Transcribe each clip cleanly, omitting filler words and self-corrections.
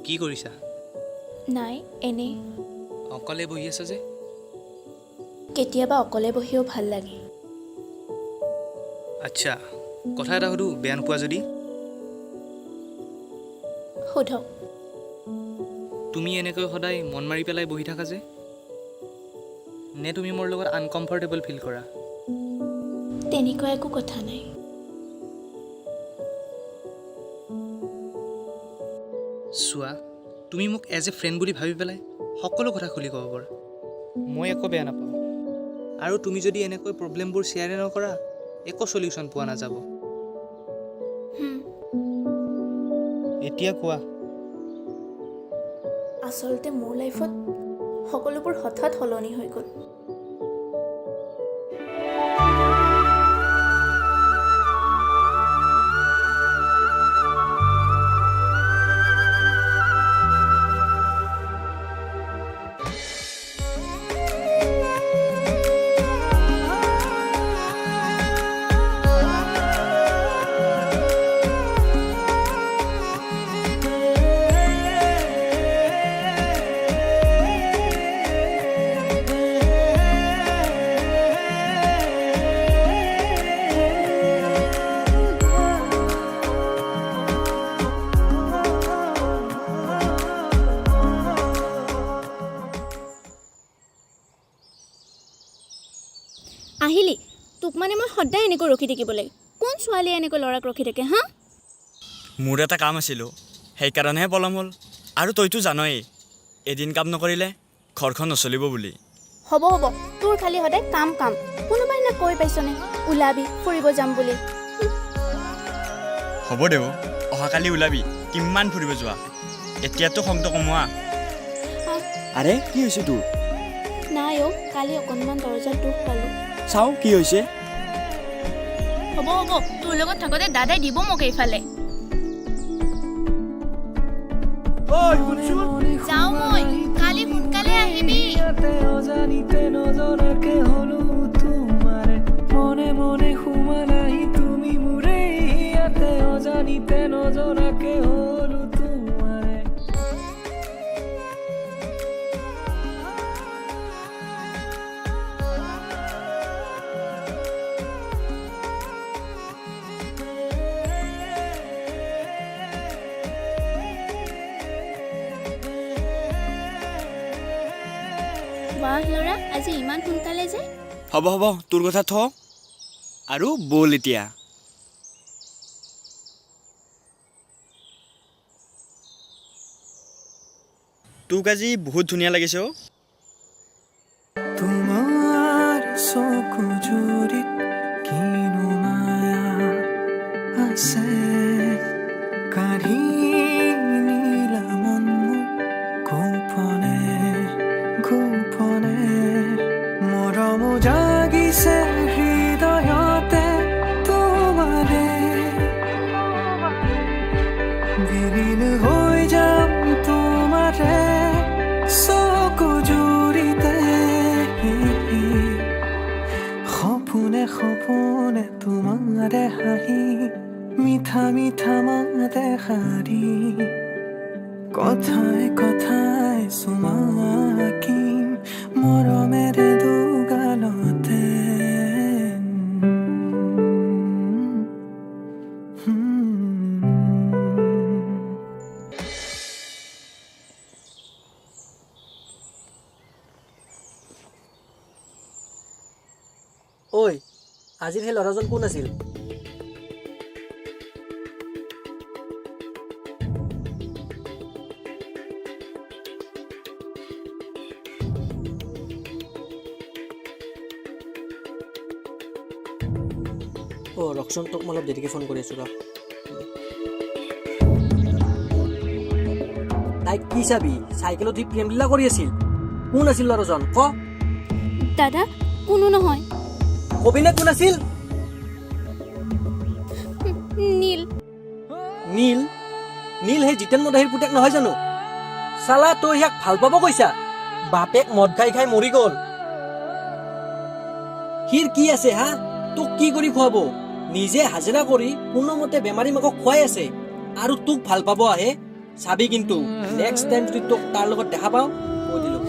কি কৰিছা? নাই, এনেই। অকলে বহি আছা যে? কেতিয়াবা অকলে বহিও ভাল লাগে। আচ্ছা, কথা এটা সুধো, বেয়া নোপোৱা যদি? সোধক। তুমি এনেকৈ সদায় মন মাৰি পেলাই বহি থাকা যে, নে তুমি মোৰ লগত আনকমফৰ্টেবল ফিল কৰা? তেনেকুৱা একো কথা নাই। চোৱা, তুমি মোক এজ এ ফ্ৰেণ্ড বুলি ভাবি পেলাই সকলো কথা খুলি ক'ব পাৰা, মই একো বেয়া নাপাওঁ। আৰু তুমি যদি এনেকৈ প্ৰব্লেমবোৰ শ্বেয়াৰে নকৰা, একো চলিউশ্যন পোৱা নাযাব। এতিয়া কোৱা। আচলতে মোৰ লাইফত সকলোবোৰ হঠাৎ সলনি হৈ গ'ল। আহিলি? তোক মানে মই সদায় এনেকৈ ৰখি থাকিব লাগে? কোন ছোৱালীয়ে এনেকৈ ল'ৰাক ৰখি থাকে হা? মোৰ এটা কাম আছিল, সেইকাৰণেহে পলম হ'ল। আৰু তইতো জানই, এদিন কাম নকৰিলে ঘৰখন নচলিব বুলি। হ'ব হ'ব, তোৰ খালি সদায় কাম কাম। কোনোবা দিনা কৈ পাইছনে ওলাবি ফুৰিব যাম বুলি? হ'ব দে অ', অহাকালি ওলাবি। কিমান ফুৰিব যোৱা, এতিয়াতো খংটো কমোৱা। আৰে, কি হৈছে তোৰ? নাই অ', কালি অকণমান দৰজাত দুখ পালোঁ। চাওঁ কি হৈছে। হ'ব হ'ব, তোৰ লগত থাকোঁতে দাদাই দিব মোক এইফালে। যাওঁ মই, কালি সোনকালে আহিবি। অজানিতে নজনাকে হলো তোমাৰে, মনে মনে সোমালাহি তুমি মোৰে ইয়াতে, অজানিতে নজনাকে হলো তোমাৰে। বাহ ল'ৰা, আজি ইমান সোনকালে যে? হ'ব হ'ব, তোৰ কথা থ আৰু ব'ল এতিয়া। তোক আজি বহুত ধুনীয়া লাগিছে অ'। তোমাৰ চকু জুৰিত কিনো মায়া আছে, কাঢ়ি নিলা মন মোৰ গোপনে গোপনে, মৰমো জাগিছে হৃদয়তে তোমাৰে, বিলীন হৈ যাম তোমাৰে চকু জুৰিতে, সপোনে সপোনে তোমাৰে হাঁহি, মিঠা মিঠা মাতে শাৰী, কথাই কথাই চুমা আঁকিম মৰমেৰে দুগালতে। ঐ, আজিৰ সেই ল'ৰাজন কোন আছিল? অ' ৰখচোন, তোক মই অলপ দেৰিকৈ ফোন কৰি আছোঁ ৰ। তাইক কি চাবি, চাইকেলত সি প্ৰেমলীলা কৰি আছিল। কোন আছিল ল'ৰাজন ক? দাদা, কোনো নহয়। কবিনে কোন আছিল? নীল। নীল? নীল সেই জিতেন মদাহীৰ পুতেক নহয় জানো? চালা, তই ইয়াক ভাল পাব কৈছা? বাপেক মদ খাই খাই মৰি গ'ল, সিৰ কি আছে হা? তোক কি কৰি খুৱাব? নিজে হাজিৰা কৰি কোনোমতে বেমাৰী মাকক খুৱাই আছে আৰু তোক ভাল পাব আহে। চাবি কিন্তু নেক্সট টাইম যদি তোক তাৰ লগত দেখা পাওঁ, কৈ দিলোঁ।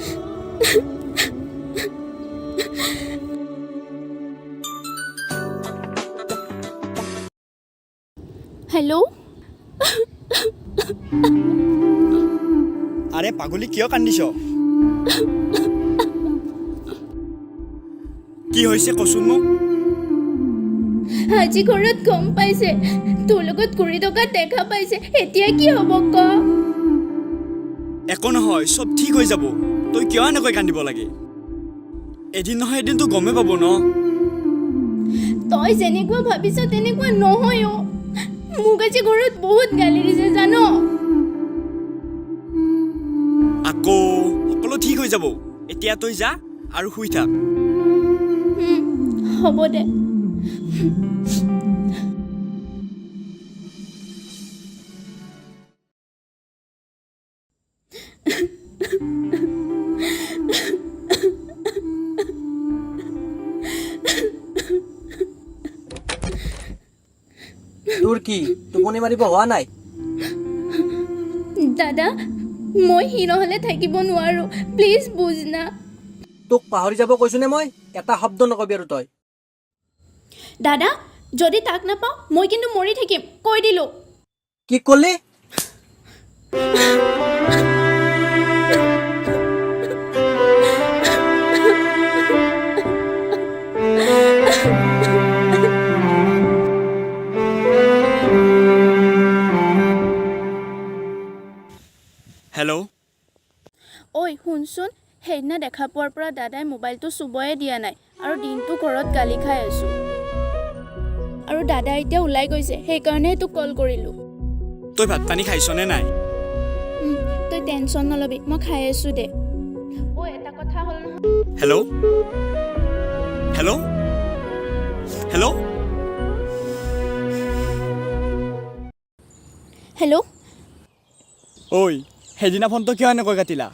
হেল্ল'। আৰে পাগলী, কিয় কান্দিছ? কি হৈছে কচোন মোক। আজি ঘৰত গম পাইছে, তোৰ লগত 20 টকা দেখা পাইছে। এতিয়া কি হ'ব ক? একো নহয়, চব ঠিক হৈ যাব। তই কিয় এনেকৈ কান্দিব লাগে? এদিন নহয় এদিনতো গমেই পাব ন। তই যেনেকুৱা ভাবিছ তেনেকুৱা নহয় অ'। মোক আজি ঘৰত বহুত গালি দিছে, জান? আকৌ সকলো ঠিক হৈ যাব। এতিয়া তই যা আৰু শুই থাক। হ'ব দে। তোৰ কি টোপনি মাৰিব হোৱা নাই? দাদা, মই সি নহ'লে থাকিব নোৱাৰোঁ, প্লিজ বুজ না। তোক পাহৰি যাব কৈছোনে মই? এটা শব্দ নকবি আৰু তই। দাদা, যদি তাক নাপাওঁ মই কিন্তু মৰি থাকিম, কৈ দিলোঁ। কি কলি? হেল্ল'। ঐ শুনচোন, সেইদিনা দেখা পোৱাৰ পৰা দাদাই মোবাইলটো চুবয়ে দিয়া নাই আৰু দিনটো ঘৰত গালি খাই আছোঁ। আৰু দাদা এতিয়া ওলাই গৈছে, সেইকাৰণেহে তোক কল কৰিলোঁ। তই ভাত পানী খাইছনে নাই? তই টেনশ্যন নল'বি, মই খাই আছোঁ দে। ঐ, এটা কথা হ'ল নহয়। Hello, hello, hello. Hello. ঐ, সেইদিনা ফোনটো কিয় এনেকৈ কাটিলা?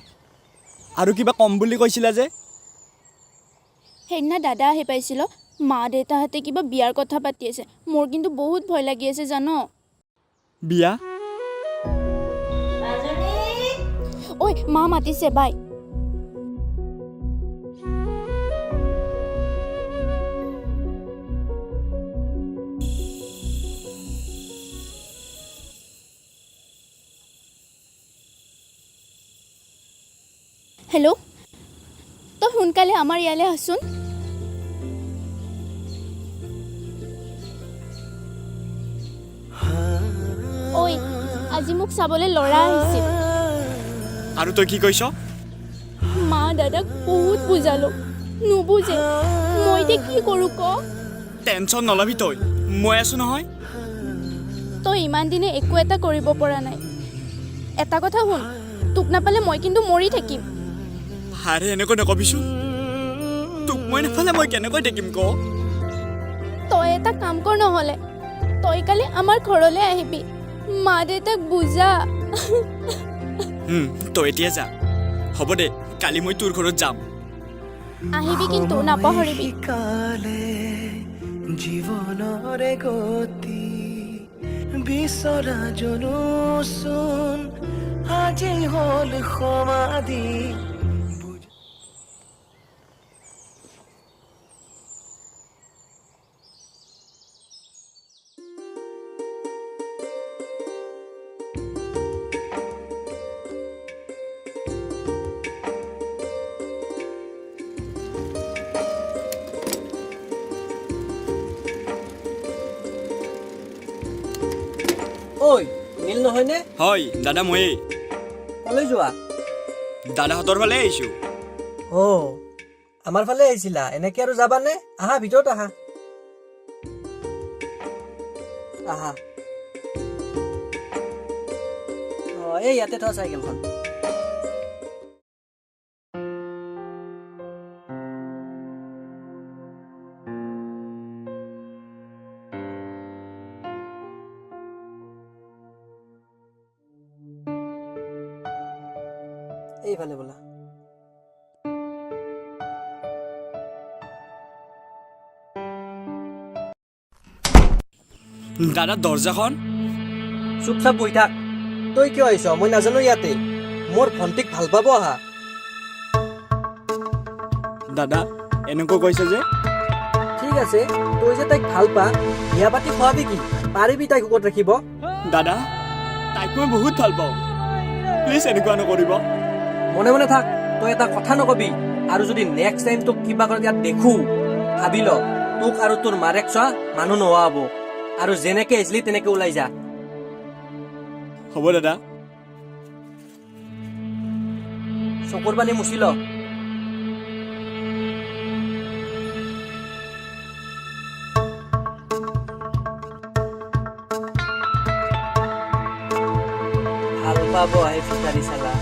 আৰু কিবা কম বুলি কৈছিলা যে? সেইদিনা দাদা আহি পাইছিল। মা দেউতাহঁতে কিবা বিয়াৰ কথা পাতি আছে। মোৰ কিন্তু বহুত ভয় লাগি আছে, জান? বিয়া? ঐ, মা মাতিছে, বাই। হেল্ল', তই সোনকালে আমাৰ ইয়ালৈ আহচোন। ঐ, আজি মোক চাবলৈ ল'ৰা আহিছিল। আৰু তই কি কৈছ? মা দাদাক বহুত বুজালো, নুবুজে। মই এতিয়া কি কৰোঁ ক? টেনশ্যন নলবি তই, মই আছোঁ নহয়। তই ইমান দিনে একো এটা কৰিব পৰা নাই। এটা কথা শুন, তোক নাপালে মই কিন্তু মৰি থাকিম। আৰে, এনেকৈ নকবিচোন। তোক মই নাপালে মই কেনেকৈ থাকিম ক? তই এটা কাম কৰ নহ'লে, তই কালি আমাৰ ঘৰলৈ আহিবি, মা দেউতাক বুজা। তই এতিয়া যা। হ'ব দে, কালি মই তোৰ ঘৰত যাম। আহিবি কিন্তু, নাপাহৰিবি। শিকালে জীৱনৰে গতি, বিচৰা জনোচোন আজি হ'ল সমাধি। ঐ, নীল নহয়নে? হয় দাদা, ময়েই। কলৈ যোৱা? দাদাহঁতৰ ফালে আহিছোঁ। অ', আমাৰ ফালে আহিছিলা, এনেকে আৰু যাবানে? আহা, ভিতৰত আহা, আহা। অ', এই ইয়াতে থোৱা চাইকেলখন। এইফালে ব'লা। দাদা, দৰ্জাখন। চুপচাপ বহি থাক। তই কিয় আহিছ মই নাজানো ইয়াতে। মোৰ ভণ্টিক ভাল পাব আহা। দাদা, এনেকৈ কৈছে যে? ঠিক আছে, তই যে তাইক ভাল পা, বিয়া পাতি খোৱাবি কি? পাৰিবি তাইক সুখত ৰাখিব? দাদা, তাইক মই বহুত ভাল পাওঁ, প্লিজ এনেকুৱা নকৰিব। মনে মনে থাক, তই এটা কথা নকবি। আৰু যদি নেক্সট টাইম তোক কিবা কাৰণত ইয়াত দেখো, ভাবি ল, তোক আৰু তোৰ মাৰেক চোৱা মানুহ নোহোৱা হ'ব। আৰু যেনেকে আহিছিলি তেনেকে ওলাই যা। হ'ব দাদা। চকুৰ পানী মুচি ল। ভাল পাব আহে ভিকাৰী চালা।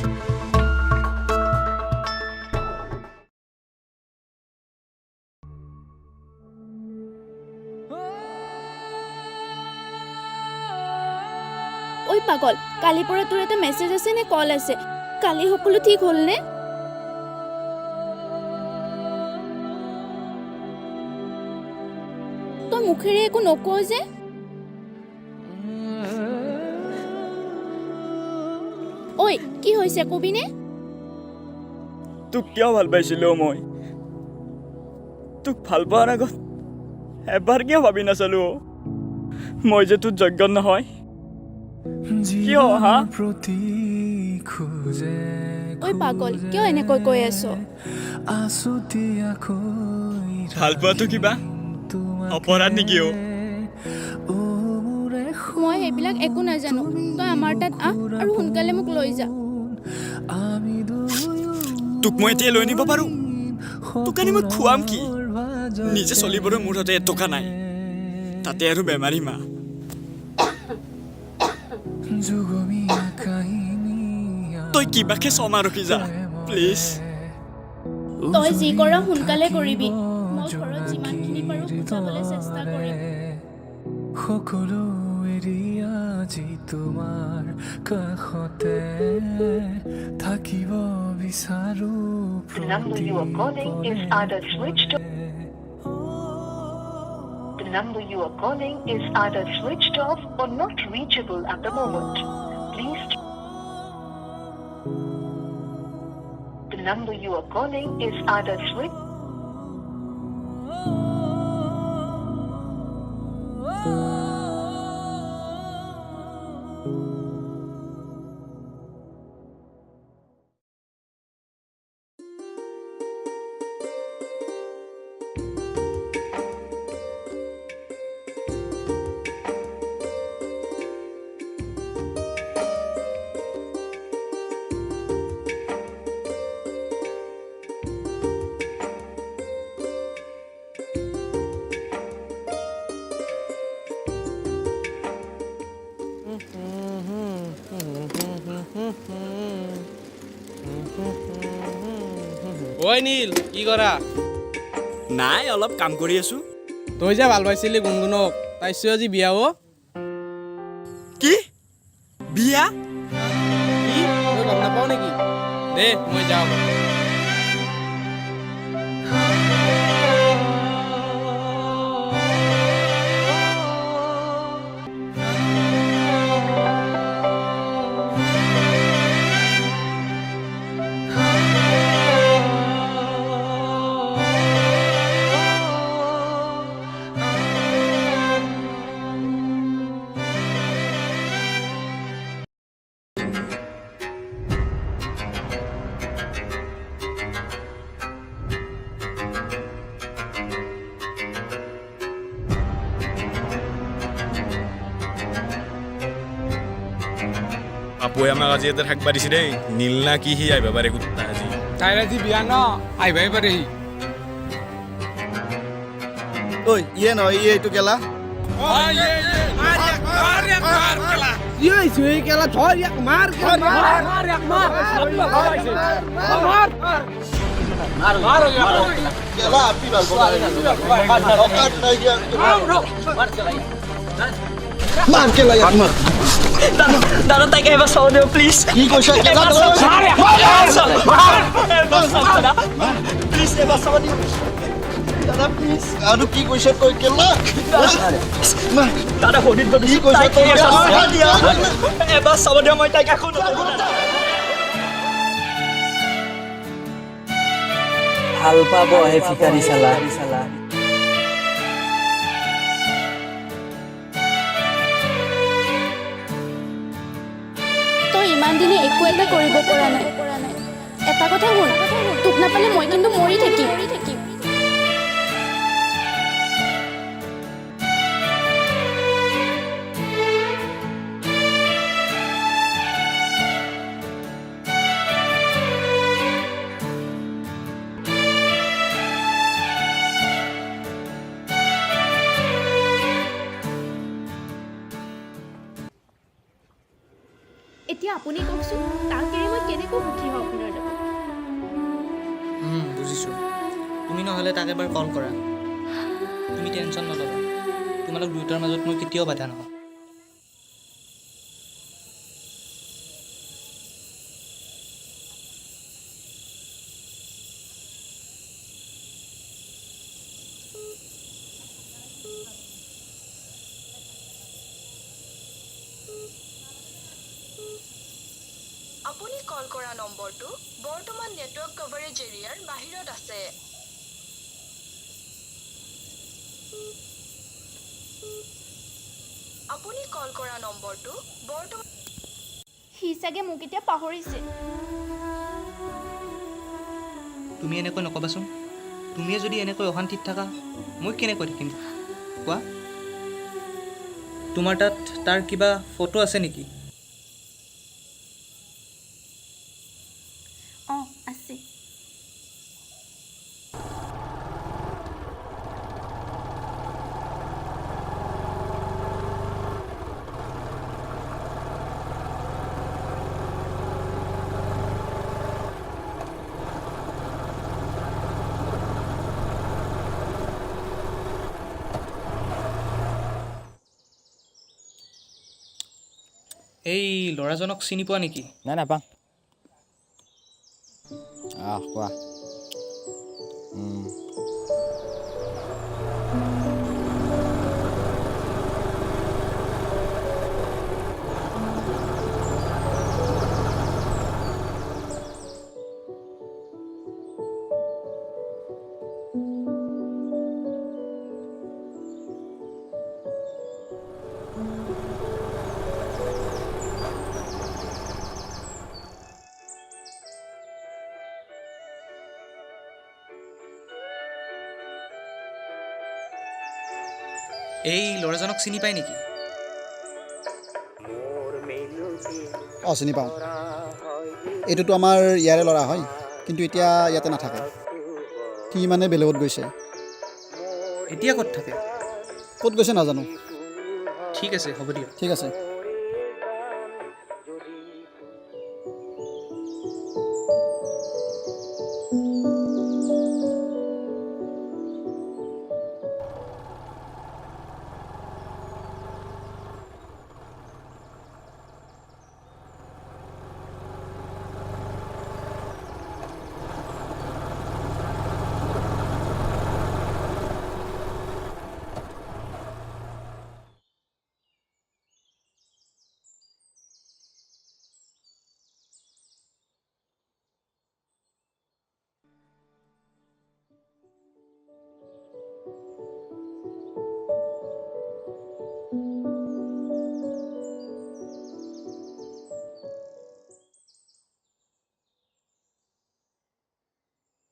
ঐ পাগল, কালিৰ পৰা তোৰ এটা মেছেজ আছে নে কল আছে? কালি সকলো ঠিক হ'লনে? তই মুখেৰে একো নকৱ যে? ঐ, কি হৈছে কবিনে? তোক কিয় ভাল পাইছিলোঁ মই? তোক ভাল পোৱাৰ আগত এবাৰ কিয় ভাবি নাচালো অ'? মই যে তোৰ যোগ্য নহয়। কিয় হা? প্ৰতি খোজে ঐ পাগল, কিয় এনেকৈ কৈ আছ? আছুতীয়াকৈ ভাল পোৱাটো কিবা অপৰাধ নেকি অ'? অ মোৰে। মই সেইবিলাক একো নাজানো। তই আমাৰ তাত আহ আৰু সোনকালে মোক লৈ যা। আমি দুয়ো তোক মই এতিয়া লৈ নিব পাৰোঁ, তোক আনি মই খুৱাম কি? নিজে চলিবলৈ মোৰ হাতে এটকা নাই, তাতে আৰু বেমাৰী মা। যুগমীয়া কাহিনী। তই কিবাকে ছমাহ ৰখি যা প্লিজ। তই যি কৰ সোনকালে কৰিবি। মই ঘৰত যিমানখিনি পাৰোঁ বুজাবলৈ চেষ্টা কৰিম। সকলো এৰি আজি তোমাৰ কাষতে থাকিব বিচাৰো। The number you are calling is either switched off. The number you are calling is either switched off or not reachable at the moment. Please. The number you are calling is either switched. ঐ নীল, কি কৰা? নাই, অলপ কাম কৰি আছোঁ। তই যে ভাল পাইছিলি গুণগুণক, তাইছো আজি বিয়া অ'। কি? বিয়া? কি, তই গম নাপাও নেকি? দে, মই যাওঁ। পাপুৱে আমাক আজি ইয়াতে থাকিব দিছে দেই। নীল না কি, সি আহিব পাৰে কুত্তা আজি। তাইৰ আজি বিয়া ন, আহিবই পাৰে সি। ঐ, ইয়ে নহয়, ইয়ে এইটো কেলা। কেলা আপি ভাল পাব। অকাত নাই দিয়া। মাৰ কেলা ইয়াক, মাৰ। দাদা, তাইক এবাৰ চাব দিয়ক প্লিজ। কি কৈছা কেলা? প্লিজ, এবাৰ চাব দিয়ক। দাদা প্লিজ। আৰু কি কৈছ তই কেলা? দাদা, শৰীৰ কি কৈছ তই? এবাৰ চাব দিয়া, মই তাইক একো নকৰোঁ। ভাল পাব হে ভিকাৰী চালা। তই ইমান দিনে একো এটা কৰিব পৰা নাই। এটা কথা শুন, তোক নাপালে মই কিন্তু মৰি থাকিম। এতিয়া আপুনি কওকচোন, তাক এৰি মই কেনেকৈ সুখী হওঁ আপোনাৰ লগত? বুজিছোঁ। তুমি নহ'লে তাক এবাৰ কল কৰা। তুমি টেনশ্যন নল'বা, তোমালোক দুয়োটাৰ মাজত মই কেতিয়াও বাধা নহওঁ। আপুনি কল কৰা নম্বৰটো বৰ্তমান নেটৱৰ্ক কভাৰেজ এৰিয়াৰ বাহিৰত আছে। আপুনি কল কৰা নম্বৰটো বৰ্তমান সি চাগে মোক এতিয়া পাহৰিছে। তুমি এনেকৈ নক'বাচোন। তুমিয়ে যদি এনেকৈ অশান্তিত থাকা, মই কেনেকৈ থাকিম কোৱা? তোমাৰ তাত তাৰ কিবা ফটো আছে নেকি? অঁ, আছে। এই ল'ৰাজনক চিনি পোৱা নেকি? নাই, নাপাওঁ। আহ, কোৱা। এই ল'ৰাজনক চিনি পায় নেকি? অঁ, চিনি পাওঁ। এইটোতো আমাৰ ইয়াৰে ল'ৰা হয়, কিন্তু এতিয়া ইয়াতে নাথাকে। সি মানে বেলেগত গৈছে। এতিয়া ক'ত থাকে? ক'ত গৈছে নাজানো। ঠিক আছে, হ'ব দিয়ক। ঠিক আছে।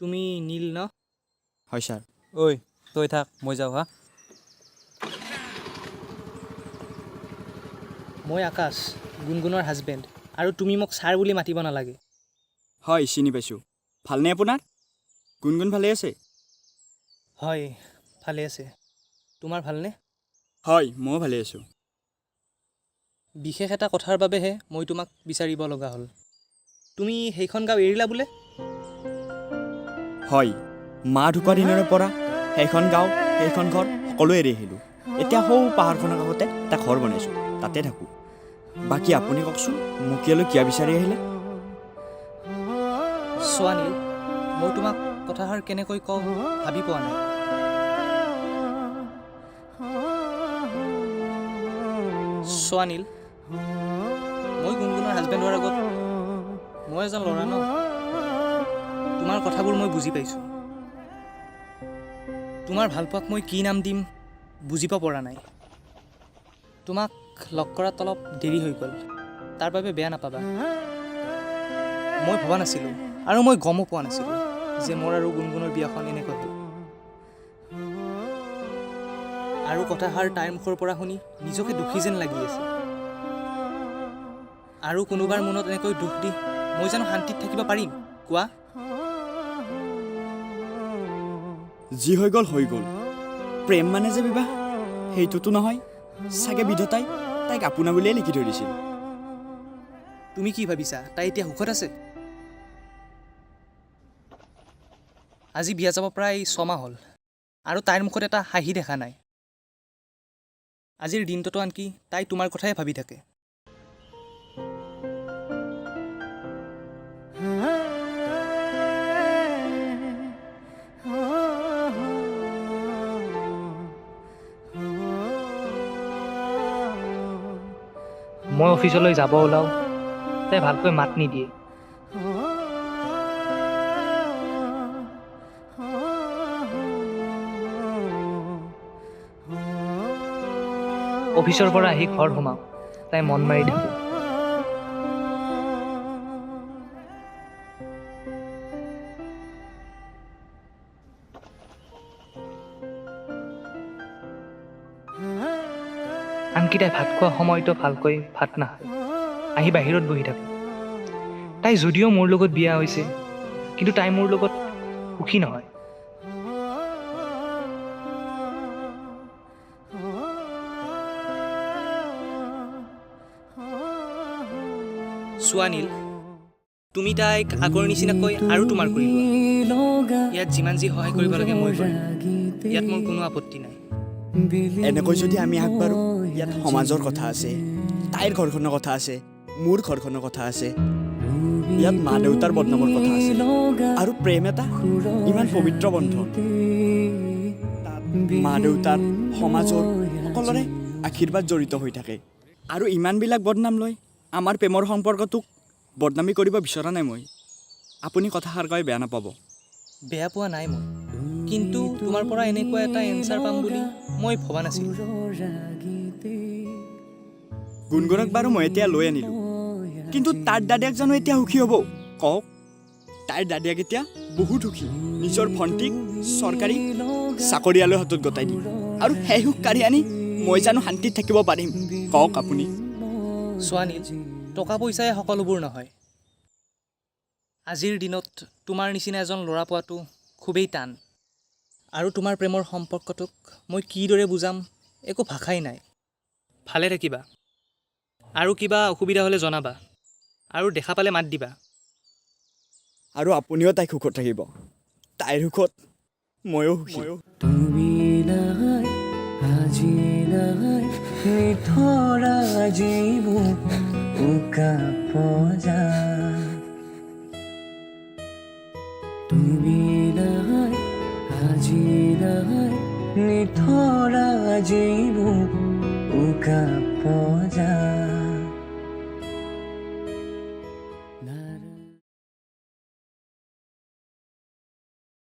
তুমি নীল ন? হয় ছাৰ। ঐ, তই থাক, মই যাওঁ হা। মই আকাশ, গুণগুণৰ হাজবেণ্ড। আৰু তুমি মোক ছাৰ বুলি মাতিব নালাগে। হয়, চিনি পাইছোঁ। ভালনে আপোনাৰ? গুণগুণ ভালে আছে? হয়, ভালে আছে। তোমাৰ ভালনে? হয়, ময়ো ভালে আছোঁ। বিশেষ এটা কথাৰ বাবেহে মই তোমাক বিচাৰিব লগা হ'ল। তুমি সেইখন গাঁও এৰিলা বোলে? হয়, মা ঢুকোৱা দিনৰে পৰা সেইখন গাঁও, সেইখন ঘৰ সকলো এৰি আহিলোঁ। এতিয়া সৌ পাহাৰখনৰ কাষতে এটা ঘৰ বনাইছোঁ, তাতে থাকোঁ। বাকী আপুনি কওকচোন, মোক ইয়ালৈ কিয় বিচাৰি আহিলে? চোৱা নীল, মই তোমাক কথাষাৰ কেনেকৈ কওঁ ভাবি পোৱা নাই। চোৱা নীল, মই গুণগুণৰ হাজবেণ্ড হোৱাৰ আগত মই এজন ল'ৰা ন। তোমাৰ কথাবোৰ মই বুজি পাইছোঁ। তোমাৰ ভালপোৱাক মই কি নাম দিম বুজিব পৰা নাই। তোমাক লগ কৰাত অলপ দেৰি হৈ গ'ল, তাৰ বাবে বেয়া নাপাবা। মই ভবা নাছিলোঁ আৰু মই গমো পোৱা নাছিলোঁ যে মোৰ আৰু গুণগুণৰ বিয়াখন এনেকৈ হ'ল। আৰু কথাষাৰ তাইৰ মুখৰ পৰা শুনি নিজকে দুখী যেন লাগি আছে। আৰু কোনোবাৰ মনত এনেকৈ দুখ দি মই জানো শান্তিত থাকিব পাৰিম কোৱা? যি হৈ গ'ল হৈ গ'ল। প্ৰেম মানে যে বিবাহ সেইটোতো নহয়। চাগে বিধতাই তাইক আপোনাৰ বুলিয়ে লিখি থৈ দিছিল। তুমি কি ভাবিছা তাই এতিয়া সুখত আছে? আজি বিয়া যাব প্ৰায় 6 মাহ হ'ল আৰু তাইৰ মুখত এটা হাঁহি দেখা নাই। আজিৰ দিনটোতো আনকি তাই তোমাৰ কথাই ভাবি থাকে। মই অফিচলৈ যাব ওলাওঁ, তাই ভালকৈ মাত নিদিয়ে। অফিচৰ পৰা আহি ঘৰ সোমাওঁ, তাই মন মাৰি থাকে। আনকি তাই ভাত খোৱা সময়তো ভালকৈ ভাত নাখায়, আহি বাহিৰত বহি থাকে। তাই যদিও মোৰ লগত বিয়া হৈছে, কিন্তু তাই মোৰ লগত সুখী নহয়। চোৱা নীল, তুমি তাইক আগৰ নিচিনাকৈ আৰু তোমাৰ কৰি লোৱা। ইয়াত যিমান যি সহায় কৰিব লাগে মই কৰিম, ইয়াত মোৰ কোনো আপত্তি নাই। এনেকৈ যদি আমি আগবাঢ়ো, ইয়াত সমাজৰ কথা আছে, তাইৰ ঘৰখনৰ কথা আছে, মোৰ ঘৰখনৰ কথা আছে, ইয়াত মা দেউতাৰ বদনামৰ কথা আছে। আৰু প্ৰেম এটা ইমান পবিত্ৰ বন্ধন, তাত মা দেউতাৰ, সমাজৰ সকলোৰে আশীৰ্বাদ জড়িত হৈ থাকে। আৰু ইমানবিলাক বদনাম লৈ আমাৰ প্ৰেমৰ সম্পৰ্কটোক বদনামী কৰিব বিচৰা নাই মই। আপুনি কথাষাৰ কৈ বেয়া নাপাব। বেয়া পোৱা নাই মই, কিন্তু তোমাৰ পৰা এনেকুৱা এটা এনচাৰ পাম বুলি মই ভবা নাছিলোঁ। গুণগুণক বাৰু মই এতিয়া লৈ আনিলোঁ, কিন্তু তাৰ দাদাক জানো এতিয়া সুখী হ'ব কওক? তাইৰ দাদিয়াক এতিয়া বহুত সুখী, নিজৰ ভণ্টিক চৰকাৰী চাকৰিয়ালৰ হাতত গতাই দি। আৰু সেই সুখ কাঢ়ি আনি মই জানো শান্তিত থাকিব পাৰিম কওক আপুনি? চোৱা নীল, টকা পইচাই সকলোবোৰ নহয়। আজিৰ দিনত তোমাৰ নিচিনা এজন ল'ৰা পোৱাটো খুবেই টান। আৰু তোমাৰ প্ৰেমৰ সম্পৰ্কটোক মই কিদৰে বুজাম একো ভাষাই নাই। ভালে থাকিবা আৰু কিবা অসুবিধা হ'লে জনাবা আৰু দেখা পালে মাত দিবা। আৰু আপুনিও তাইক সুখত থাকিব, তাইৰ সুখত ময়ো সুখী। তুমি নাই আজি, নাই নিথৰ আজি মোৰ উকা পজা। তুমি নাই আজি, নাই নিথৰ আজি মোৰ উকা পজা।